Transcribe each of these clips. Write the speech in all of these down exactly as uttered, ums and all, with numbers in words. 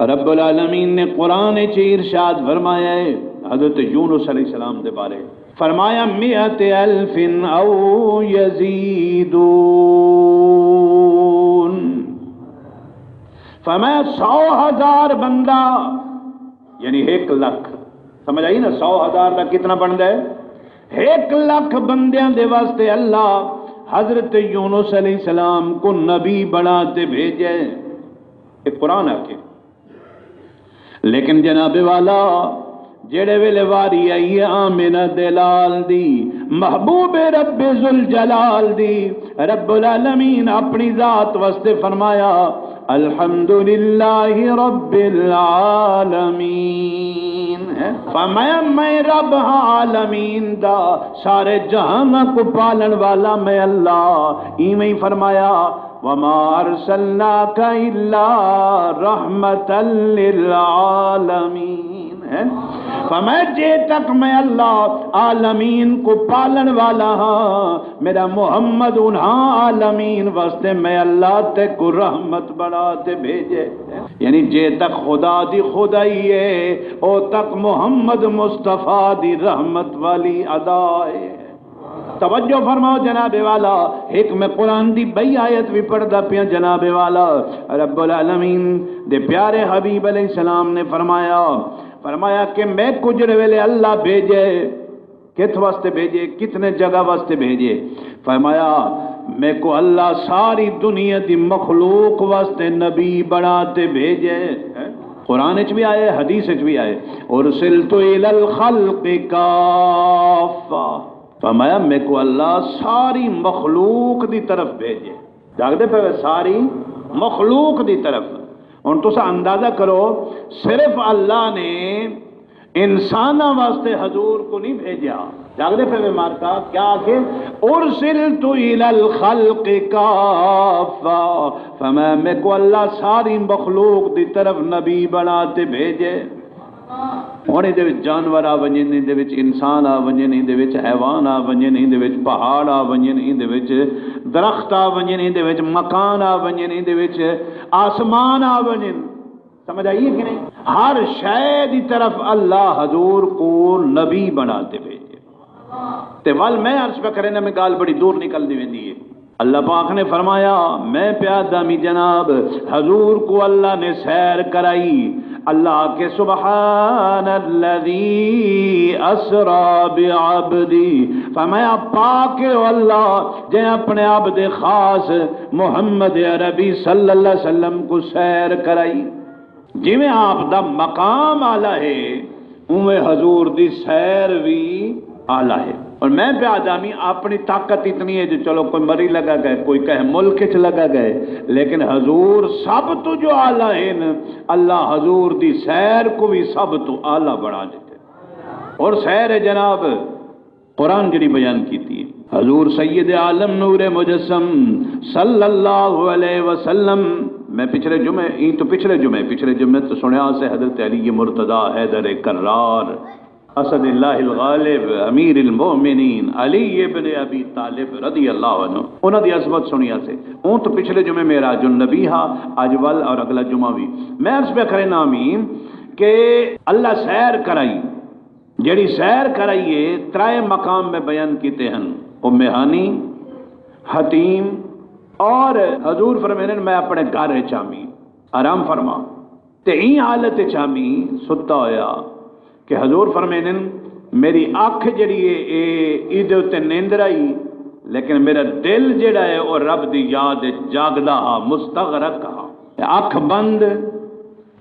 رب العالمین نے قرآن چ ارشاد فرمایا ہے حضرت یونس علیہ السلام دے بارے، فرمایا، مئت الف او یزیدون، فرمایا، سو ہزار بندہ، یعنی ایک لکھ۔ سمجھ آئی نا؟ سو ہزار دا کتنا بندا ہے؟ ایک لکھ بندیاں دے واسطے اللہ حضرت یونس علیہ السلام کو نبی بنا تے بھیجے۔ ایک قرآن آ کے، لیکن جناب والا، جیڑے ویلے واری آئی ہے آمنہ دے لال دی، محبوب رب ذوالجلال دی، رب العالمین اپنی ذات واسطے فرمایا، الحمدللہ رب العالمین۔ فرمایا، میں رب ہاں عالمین دا، سارے جہاناں کو پالن والا میں اللہ۔ ایویں ہی فرمایا، وما ارسلناک الا رحمتا للعالمین۔ ہے؟ فرمایا، جے تک میں اللہ عالمین کو پالن والا ہاں، میرا محمد انہاں عالمین واسطے میں اللہ تے کو رحمت بنا تے بھیجے۔ یعنی جے تک خدا دی خدائی ہے، او تک محمد مصطفیٰ دی رحمت والی ادا ہے۔ توجہ فرماؤ جناب والا، ایک میں قرآن دی بئی آیت بھی پڑھدا پیاں جناب والا۔ رب العالمین دے پیارے حبیب علیہ السلام نے فرمایا، فرمایا کہ میں کجھ ویلے اللہ بھیجے، کتھ واسطے بھیجے، کتنے جگہ واسطے بھیجے؟ فرمایا، میں کو اللہ ساری دنیا دی مخلوق واسطے نبی بنا تے بھیجے۔ قرآن اچ بھی آئے، حدیث اچ بھی آئے، ارسلت الی الخلق کافہ۔ فرمایا، میکوں اللہ ساری مخلوق دی طرف بھیجے۔ جاگدے پے وے؟ ساری مخلوق دی طرف۔ ہن تساں اندازہ کرو، صرف اللہ نے انساناں واسطے حضور کو نہیں بھیجا۔ جاگدے پے وے مارکا؟ کیا آکھے؟ ارسلت الی الخلق کافہ۔ فرمایا، میکوں اللہ ساری مخلوق دی طرف نبی بنا تے بھیجے۔ ہن ایندے وچ جانور آ ونڄن، ایندے وچ انسان آ ونڄن، ایندے وچ حیوان آ ونڄن، ایندے وچ پہاڑ آ ونڄن، ایندے وچ درخت آ ونڄن، ایندے وچ مکان آ ونڄن، ایندے وچ آسمان آ ونڄن۔ سمجھ آئی ہے کہ نہیں؟ ہر شے دی طرف اللہ حضور کو نبی بنا تے بھیجے۔ تے ول میں عرض پہ کرے نا، میں ڳالھ بڑی دور نکلدی ویندی ہے۔ اللہ پاک نے فرمایا، میں پیا دامی جناب، حضور کو اللہ نے سیر کرائی۔ اللہ کے سبحان الذی اسری بعبدی، فرمایا، پاک ہے او اللہ جے اپنے عبد خاص محمد عربی صلی اللہ علیہ وسلم کو سیر کرائی۔ جیویں آپ دا مقام اعلیٰ ہے، اوویں حضور دی سیر وی اعلیٰ ہے۔ اور میں پیا آدمی اپنی طاقت اتنی ہے جو چلو کوئی مری لگا گئے، کوئی کہیں ملک اچ لگا گئے، لیکن حضور سب تو جو اعلیٰ ہے نا، اللہ حضور دی سیر کو بھی سب تو اعلیٰ بنا دیتے۔ اور سیر ہے جناب، قرآن جڑی بیان کیتی ہے۔ حضور سید عالم نور مجسم صلی اللہ علیہ وسلم، میں پچھلے جمعے، ایں تو پچھلے جمعے، پچھلے جمعے تو سنیا سے حضرت علی مرتضی حیدر کرار، اسد اللہ الغالب، امیر المومنین علی ابن ابی طالب رضی اللہ عنہ، انہاں دی عظمت سنیا سے۔ اوں تو پچھلے جمعے معراج النبی ہا، اج ول اور اگلا جمعہ بھی۔ میں عرض پہ کرے نامی کہ اللہ سیر کرائی، جیڑھی سیر کرائی ہے، ترائے مقام میں بیان کیتے ہن، ام ہانی، حتیم، اور حضور فرمیندن، میں اپنے گھر اچ آمی، آرام فرما۔ تے ایں حالت اچ آمی، ستا ہویا، کہ حضور فرمیندن، میری اکھ جیڑھی ہے، اے ایدے اتے نیندر آئی، لیکن میرا دل جیڑھا ہے، او رب دی یاد اچ جاگدا ہا، مستغرق ہا۔ تے اکھ بند،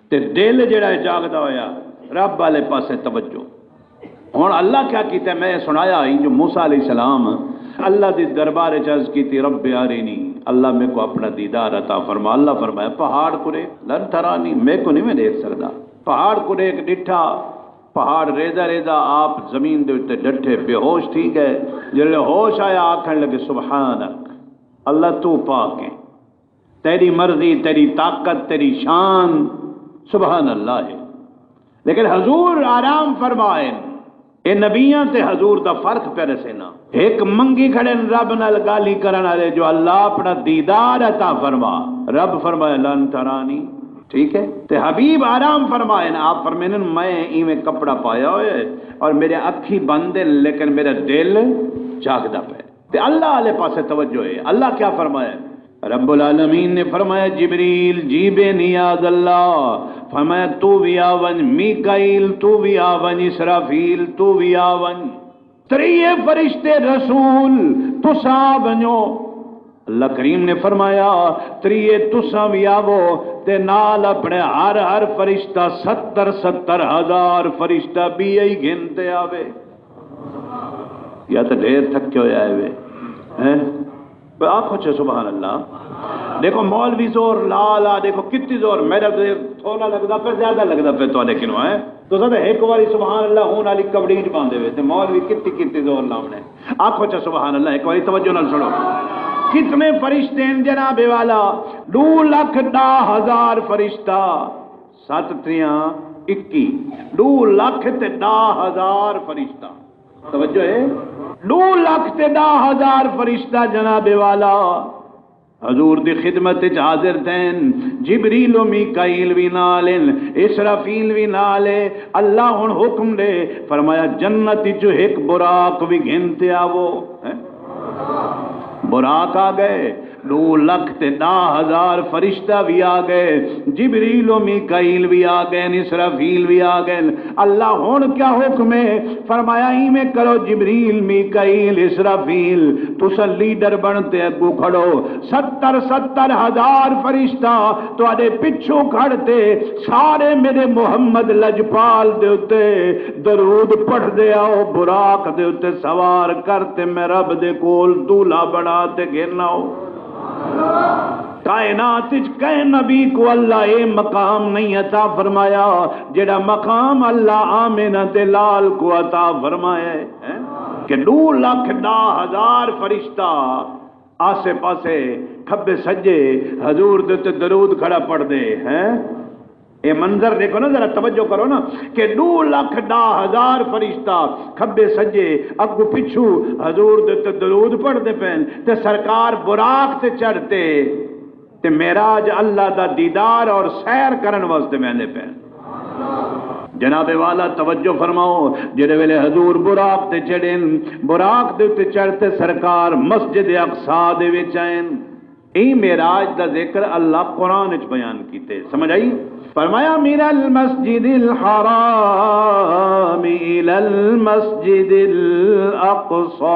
تے دل جیڑھا ہے جاگدا ہویا رب والے پاسے توجہ۔ ہن اللہ کیا کیتا؟ میں سنایا ہی جو موسیٰ علیہ السلام اللہ دے دربار اچ عرض کیتی، رب ارینی، اللہ میکوں اپنا دیدار عطا فرما۔ اللہ فرمایا، پہاڑ کوں ݙیکھ، لن ترانی، میکوں نہیں میں ݙیکھ سڳدا۔ پہاڑ کوں ݙیکھ، ݙٹھا، پہاڑ ریزہ ریزہ آپ زمین دے اتے ݙٹھے، بے ہوش تھی ڳئے۔ جلے ہوش آیا آکھݨ لڳے، سبحانک، اللہ تو پاک ہیں۔ تیری مرضی، تیری طاقت، تیری شان، سبحان اللہ ہے۔ لیکن حضور آرام فرمائن۔ اے نبیاں تے حضور دا فرق پیا ݙسینا۔ ہک منگی کھڑن رب نال ڳالھیں کرݨ والے جو اللہ اپݨا دیدار عطا فرما۔ رب فرمایا، لن ترانی، ٹھیک ہے؟ تے حبیب آرام فرمائن، آپ فرمائن، میں ایویں کپڑا پایا ہویا ہے اور میرے اکھی بند ہیں، لیکن میرا دل جاگدا پیا۔ تے اللہ والے پاسے توجہ ہے۔ اللہ کیا فرمایا؟ رب العالمین نے فرمایا، جبریل، جی بے نیاز اللہ، فرمایا، تو بھی آ ونج، میکائیل، تو بھی آ ونج، اسرافیل، تو بھی آ ونج۔ تریے فرشتے، رسول، تساں آ ونجو۔ اللہ کریم نے فرمایا، تریے تساں وی آوو، تے نال اپنے ہر ہر فرشتہ، ستر ستر ہزار فرشتہ ٻیا ہی گھن تے آوے۔ یا تے ڈھیر تھکے ہوئے آئے وے ہیں؟ کوئی آکھو چے سبحان اللہ۔ دیکھو مولوی زور لا لا، دیکھو کتی زور، میرا تے تھوڑا لگدا پے، زیادہ لگدا پے تہاڈے کنوں، ہیں؟ تساں تے ہک واری سبحان اللہ ہون والی کبڑی چ پاندے وے، تے مولوی کتی کتی زور لاونے۔ آکھو چا سبحان اللہ، ایک واری توجہ نال سنو۔ کتنے فرشتے ہیں جناب والا؟ ݙو لکھ ݙاہ ہزار فرشتہ۔ ست تریاں اکی، ݙو لکھ تے ݙاہ ہزار فرشتہ۔ توجہ ہے؟ ݙو لکھ تے ݙاہ ہزار فرشتہ جناب والا حضور دی خدمت اچ حاضر تھین۔ جبریل و میکائیل وی نال ہن، اسرافیل وی نال ہے۔ اللہ ہن حکم ݙے، فرمایا، جنت اچوں ہک براق وی گھن تے آوو۔ ہیں؟ براق آ ڳئے، ݙو لکھ تے ݙاہ ہزار فرشتہ وی آ ڳئے، جبریل و میکائیل وی آ ڳئے، اسرافیل وی آ ڳئے۔ اللہ ہن کیا حکم ہے؟ فرمایا، ایویں کرو، جبریل، میکائیل، اسرافیل، تساں لیڈر بݨ تے اڳوں کھڑو، ستر ستر ہزار فرشتہ تہاݙے پچھوں کھڑ تے سارے میرے محمد لجپال دے اتے درود پڑھدے آؤ، براق دے اتے سوار کر تے میں رب دے کول دولہا بݨا تے گھن آؤ۔ کائنات اچ کہیں نبی کو اللہ اے مقام نہیں عطا فرمایا، جڑا مقام اللہ آمنہ دے لال کو عطا فرمایا ہے، ہیں؟ کہ ݙو لکھ ݙاہ ہزار فرشتہ آسے پاسے کھبے سجے حضور دے تے درود کھڑا پڑھدے ہیں۔ اے منظر دیکھو نا، ذرا توجہ کرو نا، کہ ݙو لکھ ݙاہ ہزار فرشتہ کھبے سجے اڳوں پچھوں حضور دے تے درود پڑھدے پئن، تے سرکار براق تے چڑھ تے، تے معراج اللہ دا دیدار اور سیر کرن واسطے ویندے پئن۔ جناب والا توجہ فرماؤ، جڑے ویلے حضور براق تے چڑھن، براق دے تے چڑھ تے سرکار مسجد اقصی دے وچ آئن۔ ایں معراج دا ذکر اللہ قرآن وچ بیان کیتے، سمجھ آئی؟ فرمایا، من المسجد الحرام الی المسجد الاقصی۔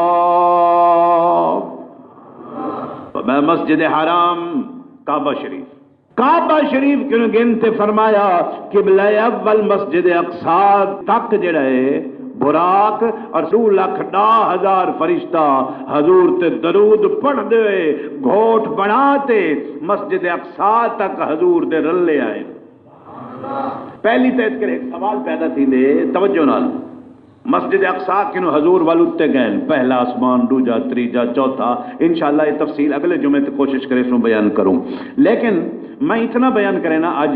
فرمایا، مسجد حرام، کعبہ شریف، کعبہ شریف کنوں گھن تے فرمایا، قبلہ اول مسجد اقصی تک جڑا ہے، براق اور ݙو لکھ ݙاہ ہزار فرشتہ حضور تے درود پڑھدے ہوئے گھوٹ بݨا تے مسجد اقصی تک حضور دے رلے آئے۔ پہلی تے اتکر ہک سوال پیدا تھیندے، توجہ نال۔ مسجد اقصی کنوں حضور ول اتے ڳئن، پہلا آسمان، ݙوجھا، تریجھا، چوتھا۔ انشاءاللہ اے تفصیل اڳلے جمعے تے کوشش کریسوں بیان کروں، لیکن میں اتنا بیان کرینا، اڄ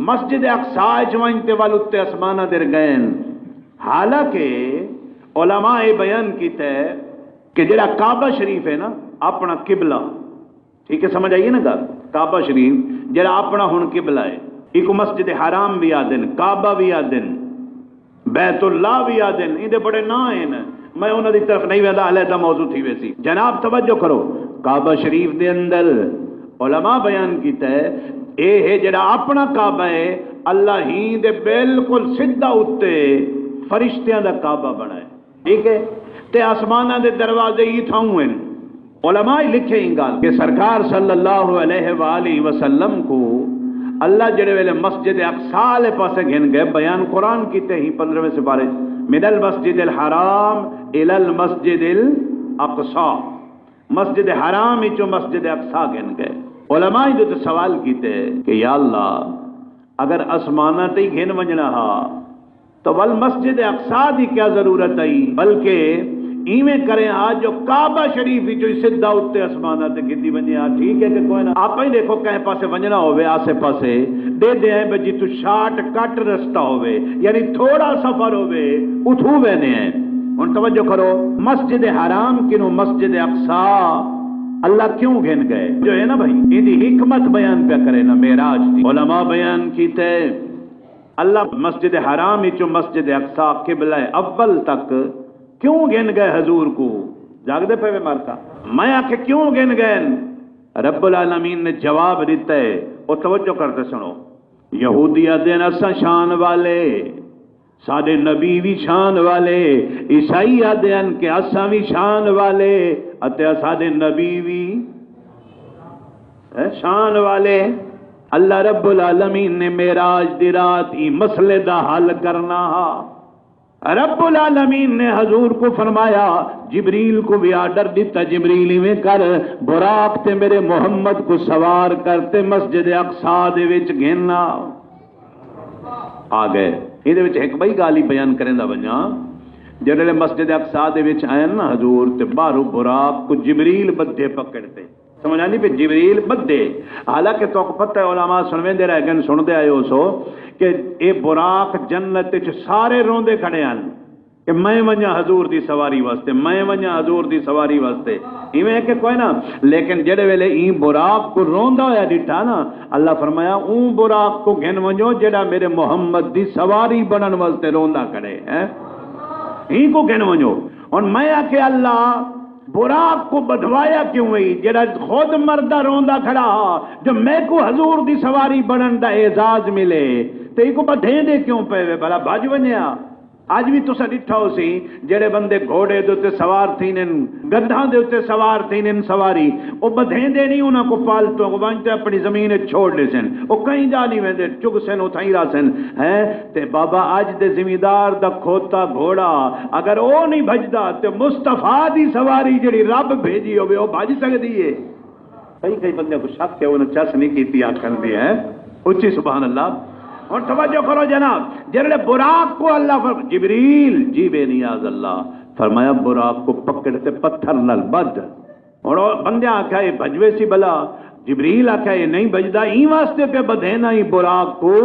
مسجد اقصی اچ ونڄ تے ول اتے آسماناں دے ڳئن۔ حالانکہ علماء اے بیان کیتا ہے کہ جڑا کعبہ شریف ہے نا، اپݨا قبلہ، ٹھیک ہے، سمجھ آئی ہے نا ڳالھ؟ کعبہ شریف جڑا اپݨا ہݨ قبلہ ہے، ایکوں مسجد حرام وی آہدن، کعبہ وی آہدن، بیت اللہ وی آہدن، ایندے بڑے ناں ہن۔ میں انہاں دی طرف نہیں ویندا، علیحدہ موضوع تھی ویسی۔ جناب توجہ کرو، کعبہ شریف دے اندر علماء بیان کیتا ہے، اے ہے جڑا اپݨا کعبہ ہے، اللہ ہی دے بالکل سدھا اتے فرشتیاں دا کعبہ بݨائے۔ ٹھیک ہے؟ تے آسماناں دے دروازے ای تھاؤں ہن۔ علماء لکھے ایں ڳالھ کہ سرکار صلی اللہ علیہ وآلہ وسلم کو اللہ جڑے ویلے مسجد اقصی والے پاسے گھن ڳئے، بیان قرآن کیتے ہی پندرہویں سپارے، من المسجد الحرام الی المسجد الاقصی، مسجد حرام وچوں مسجد اقصی گھن ڳئے۔ علماء دے تے سوال کیتے کہ یا اللہ، اگر آسماناں تے ہی گھن ونڄݨا ہا، تاں ول مسجد اقصی دی کیا ضرورت ہئی؟ بلکہ ایویں کریں ہا جو کعبہ شریف وچوں ہی سدھا اتے آسماناں تے گھدی ونڄے ہا۔ ٹھیک ہے کہ کوئی نہ، آپاں ہی ݙیکھو کہیں پاسے ونڄݨا ہووے، آسے پاسے ݙیہدے ہیں بھئی جتھوں شارٹ کٹ رستہ ہووے، یعنی تھوڑا سفر ہووے، اتھوں ویندے ہیں۔ ہݨ توجہ کرو، مسجد حرام کنوں مسجد اقصی اللہ کیوں گھن گئے؟ جو ہے نا بھائی، ایندی حکمت بیان پیا کرے نا معراج دی۔ علماء بیان کیتے، اللہ مسجد حرام وچوں مسجد اقصی قبلہ اول تک کیوں گھن گئے حضور کو؟ جاگدے پئے وے مارکا؟ میں آکھے کیوں گھن گئے؟ رب العالمین نے جواب دیتا ہے، او توجہ کر تے سنو۔ یہودی آدھے اساں شان والے، ساڈے نبی وی شان والے، عیسائی آدھے ہن کہ اساں وی شان والے، اتے ساڈے نبی وی، اے، شان والے۔ اللہ رب العالمین نے معراج دی رات ای مسئلے دا حل کرنا ہا۔ رب العالمین نے حضور کو فرمایا، جبریل کو بھی آرڈر دیتا، جبریل ایویں کر، براق تے میرے محمد کو سوار کر تے مسجد اقصی دے وچ گھن آ۔ آ گئے۔ ایندے وچ ہک ٻئی ڳالھ ہی بیان کریندا ونڄاں۔ جݙݨ مسجد اقصی دے وچ آئن نا حضور، تے ٻاہروں براق کوں جبریل ٻدھے پکڑ تے۔ سمجھ آندی پئی؟ جبریل ٻدھے۔ حالانکہ تہاکوں پتہ ہے، علماء سݨویندے رہ ڳئن، سݨدے آئے ہوسو کہ اے براق جنت وچ سارے روندے کھڑے ہن۔ کہ میں ونجاں حضور دی سواری واسطے، میں ونجاں حضور دی سواری واسطے۔ ایویں ہے کہ کوئی نہ، لیکن جڑے ویلے ایں براق کو روندا ہویا ڈٹھا نا، اللہ فرمایا، اوں براق کو گھن ونجو جڑا میرے محمد دی سواری بنن واسطے روندا کھڑے ہے، ایں کو گھن ونجو۔ ہن میں آکھیا، اللہ، براق کو بدھوایا کیوں ہے؟ جڑا خود مردا روندا کھڑا ہا، جو میکوں حضور دی سواری بنن دا اعزاز ملے، تے ایکوں بدھیندے کیوں پئے وے؟ بھلا بھج ونجیا۔ اج وی تساں ڈٹھا ہوسی، جیڑھے بندے گھوڑے دے اتے سوار تھیندن، گدھاں دے اتے سوار تھیندن، سواری، او بدھیندے نہیں انہاں کو پالتو، او ونج تے اپنی زمین اچ چھوڑ ڈیسن، او کہیں جا نہیں ویندے، چگسن، اتھاں ہی رہسن۔ ہیں؟ تے بابا، اج دے زمیندار دا کھوتا گھوڑا اگر او نہیں بھجدا تے مصطفیٰ دی سواری جیڑھی رب بھیجی ہوے، او بھج سکدی ہے؟ کئی کئی بندیاں کو شک ہے، انہاں چس نہیں کیتی آکھن دی ہے۔ اچی سبحان اللہ۔ ہن توجہ کرو جناب، جیڑھے براق کو اللہ فر-، جبریل، جی بے نیاز اللہ، فرمایا، براق کو پکڑ تے پتھر نال بدھ۔ ہن او بندیاں آکھیا، اے بھج ویسی بلا؟ جبریل آکھیا، اے نہیں بھجدا، ایں واسطے پیا بدھے نا ایں براق کو،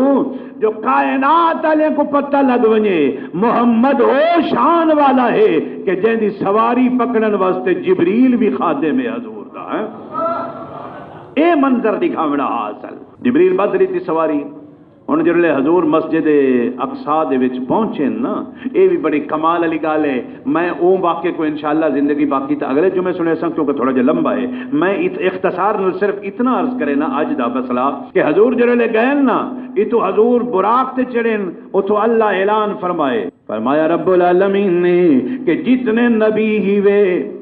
جو کائنات والے کو پتہ لگ ونجے، محمد او شان والا ہے کہ جیندی سواری پکڑن واسطے جبریل بھی خادم ہے حضور دا، ہیں؟ اے منظر دکھاونا ہا اصل۔ جبریل بدھ ݙتی سواری۔ ہݨ جیڑھلے حضور مسجد اقصی دے وچ پہنچے نا، اے وی بڑی کمال والی ڳالھ ہے۔ میں او واقعے کو انشاءاللہ زندگی باقی تاں اڳلے جمعے سݨیساں، کیونکہ تھوڑا جہا لمبا ہے۔ میں ات-، اختصار نال صرف اتنا عرض کرے نا اڄ دا مسئلہ کہ حضور جیڑھلے ڳئے نا، اتھوں حضور براق تے چڑھن، اتھوں اللہ اعلان فرمائے، فرمایا رب العالمین نے کہ جتنے نبی ہی وے،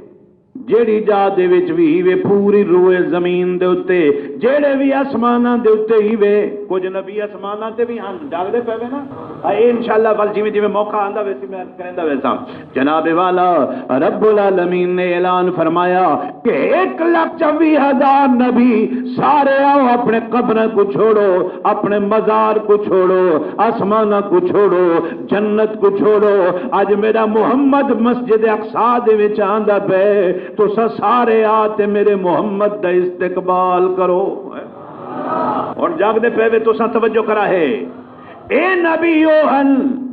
جیڑھی جا دے وچ وی ہیوے، پوری روئے زمین دے اتے، جیڑھے وی اسماناں دے اتے ہیوے، کجھ نبی اسماناں تے وی ہن، جاگدے پئے وے نا؟ اے انشاءاللہ ول جیویں جیویں موقع آندا ویسی میں عرض کریندا ویساں۔ جناب والا، رب العالمین نے اعلان فرمایا کہ ایک لاکھ چوی ہزار نبی، سارے آؤ اپنے قبراں کو چھوڑو، اپنے مزار کو چھوڑو، آسماناں کو چھوڑو، جنت کو چھوڑو۔ اج میرا محمد مسجد اقصی دے وچ آندا پئے، تساں سارے آ تے میرے محمد دا استقبال کرو۔ ہن جاگدے پئے وے تساں، توجہ کرا ہے۔ اے نبی او ہن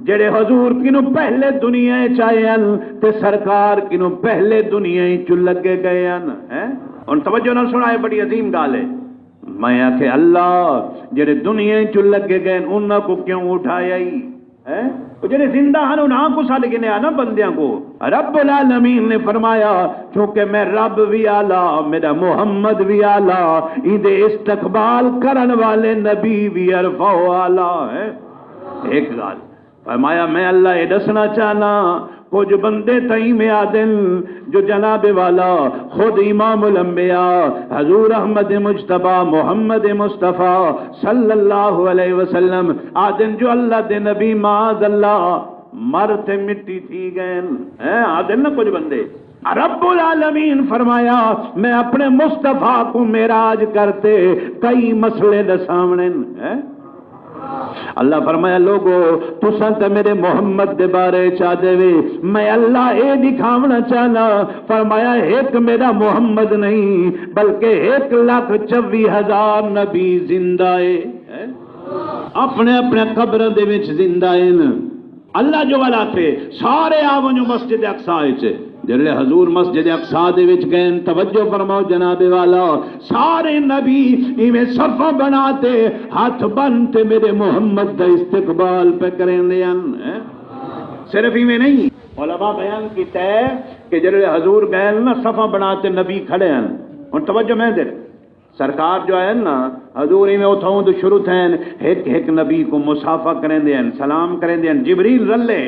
جڑے حضور کنوں پہلے دنیا اچ آئے ہن تے سرکار کنوں پہلے دنیا اچوں لگے گئے ہن، ہیں؟ ہن توجہ نال سنائے، بڑی عظیم ڳالھ ہے۔ میں آکھے، اللہ، جڑے دنیا اچوں لگے گئے ہن، انہاں کو کیوں اٹھایا ای؟ ہیں؟ او جڑے زندہ ہن، انہاں کو سݙ گھنیا نا بندیاں کو۔ رب العالمین نے فرمایا، چونکہ میں رب وی اعلیٰ، میرا محمد وی اعلیٰ، ایندے استقبال کرن والے نبی وی ارفع و اعلیٰ ہیں۔ ایک ڳالھ فرمایا، میں اللہ اے ݙسݨا چاہنا، کجھ بندے تئیں میں آدن جو جناب والا خود امام الانبیاء حضور احمد مجتبیٰ محمد مصطفیٰ صلی اللہ علیہ وسلم آدن جو اللہ دے نبی معاذ اللہ مر تے مٹی تھی گئن۔ ہیں، آدن نا کجھ بندے۔ رب العالمین فرمایا، میں اپنے مصطفیٰ کو معراج کرتے کئی مسئلے ݙساوݨن۔ ہیں؟ اللہ فرمایا، لوگو، تساں تے میرے محمد دے بارے چا دے وے، میں اللہ اے دکھاونا چاہنا، فرمایا، ایک میرا محمد نہیں، بلکہ ایک لاکھ چوی ہزار نبی زندہ ہے۔ ہیں؟ اپنے اپنے قبر دے وچ زندہ ہیں۔ اللہ جو والا تھے، سارے آ ونجو مسجد اقصی وچ۔ جڑے حضور مسجد اقصی دے وچ گئے، توجہ فرماؤ جناب والا، سارے نبی ایویں صفاں بنا تے ہتھ بن تے میرے محمد دا استقبال پہ کریندے ہن، ہیں؟ صرف ایویں نہیں، علماء بیان کیتا ہے کہ جڑے حضور گئے نا صفاں بنا تے نبی کھڑے ہن۔ ہن توجہ میں دے، سرکار جو آئے نا، حضور ایویں اتھاؤں تو شروع تھین، ہک ہک نبی کو مصافحہ کریندے ہن، سلام کریندے ہن۔ جبریل رلے،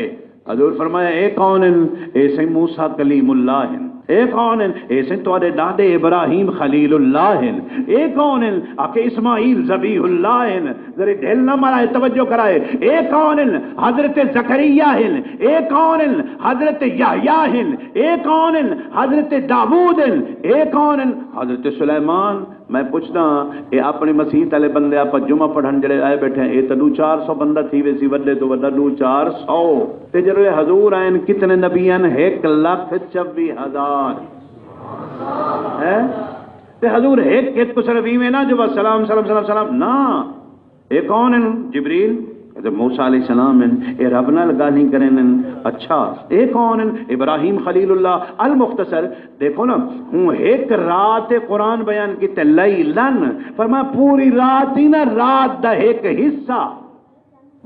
حضور فرمایا، اے کون ہن؟ اے سئیں موسیٰ کلیم اللہ ہن۔ اے کون ہن؟ اے سئیں تہاݙے ݙاݙے ابراہیم خلیل اللہ ہن۔ اے کون ہن؟ آکھے اسماعیل ذبیح اللہ ہن۔ ذرے ڈھل نہ مارائے، توجہ کرائے۔ اے کون ہن؟ حضرت زکریا ہن۔ اے کون ہن؟ حضرت یحییٰ ہن۔ اے کون ہن؟ حضرت داؤد ہن۔ اے کون ہن؟ حضرت سلیمان۔ میں پچھدا ہاں، اے اپݨی مسیت آلے بندے آپاں جمعہ پڑھݨ جیڑھے آئے ٻیٹھے ہیں، اے تاں ݙو چار سو بندہ تھیوے سی، وݙے توں وݙا ݙو چار سو۔ تے جیڑھے حضور آئن کتنے نبی ہن؟ ہک لکھ چووی ہزار۔ ہیں؟ تے حضور ہک ہک کوں صرف ایویں نہ جو بس سلام، سلام، سلام، سلام، نہ۔ اے کون ہن؟ جبریل۔ حضرت موسیٰ علیہ السلام ہن، اے رب نال ڳالھیں کریندن۔ اچھا، اے کون ہن؟ ابراہیم خلیل اللہ۔ المختصر، ݙیکھو نا، ہوں ہک رات قرآن بیان کیتے، لیلاً، فرمایا پوری رات ہی نا، رات دا ہک حصہ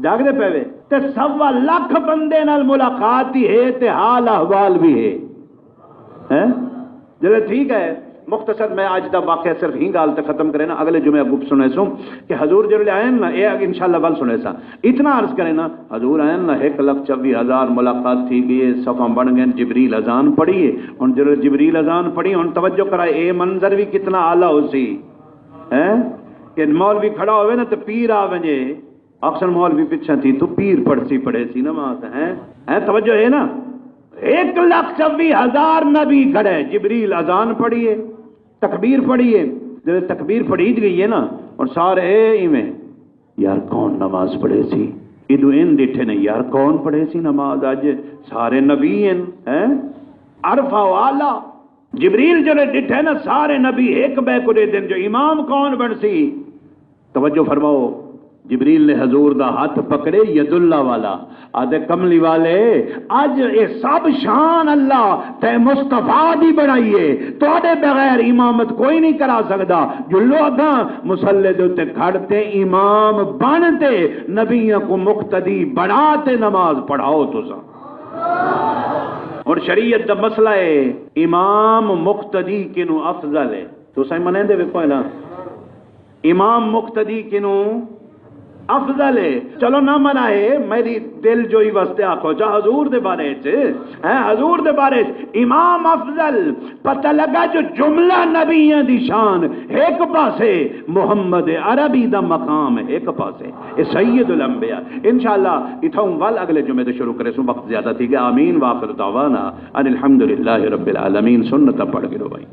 جاڳدے پئے وے، تے سوا لکھ بندے نال ملاقات ہی ہے تے حال احوال بھی ہے۔ ہیں؟ جلے ٹھیک ہے، مختصر میں اڄ دا واقعہ صرف ہی ڳالھ تے ختم کرینا، اڳلے جمعے اڳوں سݨیسوں کہ حضور جیڑھے آئے نا، اے انشاءاللہ ول سݨیساں۔ اتنا عرض کرینا، حضور آئے نا، ہک لکھ چووی ہزار ملاقات تھی ڳئی ہے، صفاں بݨ ڳئن، جبریل اذان پڑھی ہے۔ ہݨ جیڑھے جبریل اذان پڑھی، ہݨ توجہ کرائے، اے منظر بھی کتنا اعلیٰ ہوسی، ہیں؟ کہ مولوی کھڑا ہووے نا تے پیر آ ونڄے، آکھسن مولوی پچھاں تھی، توں پیر پڑھسی پڑھیسی نماز، ہیں؟ ہیں، توجہ ہے نا؟ ہک لکھ چووی ہزار نبی کھڑے، جبریل اذان پڑھیے، تکبیر پڑھیے۔ جب تکبیر پڑھی ڳئی ہے نا، اور سارے ایویں، یار کون نماز پڑھیسی؟ ادو ان ݙٹھے نے، یار کون پڑھیسی نماز اڄ؟ سارے نبی ہن، ہیں؟ عرفہ و اعلیٰ۔ جبریل جیڑھے ݙٹھے نا، سارے نبی ہک ٻئے کوں ݙیہدن جو امام کون بݨسی؟ توجہ فرماؤ، جبریل نے حضور دا ہتھ پکڑے، ید اللہ والا، آہدے، کملی والے، اڄ اے سب شان اللہ تے مصطفیٰ دی بݨائی ہے، تہاݙے بغیر امامت کوئی نہیں کرا سڳدا۔ جلو اڳاں مصلی دے اتے کھڑ تے امام بݨ تے نبیاں کوں مقتدی بݨا تے نماز پڑھاؤ تساں۔ ہݨ شریعت دا مسئلہ ہے، امام مقتدی کنوں افضل ہے؟ تساں منیندے وے کوئی نہ؟ امام مقتدی کنوں افضل ہے؟ چلو نہ منائے، میری دل جوئی واسطے آکھو چا حضور دے بارے چ، ہیں، حضور دے بارے چ امام افضل۔ پتہ لگا جو جملہ نبیاں دی شان ہک پاسے، محمد عربی دا مقام ہک پاسے۔ اے سید الانبیاء۔ انشاءاللہ اتھاؤں ول اڳلے جمعے تے شروع کریسوں، وقت زیادہ تھی ڳیا۔ آمین، وآخر دعوانا ان الحمدللہ رب العالمین۔ سنت پڑھ گھنو بھائی۔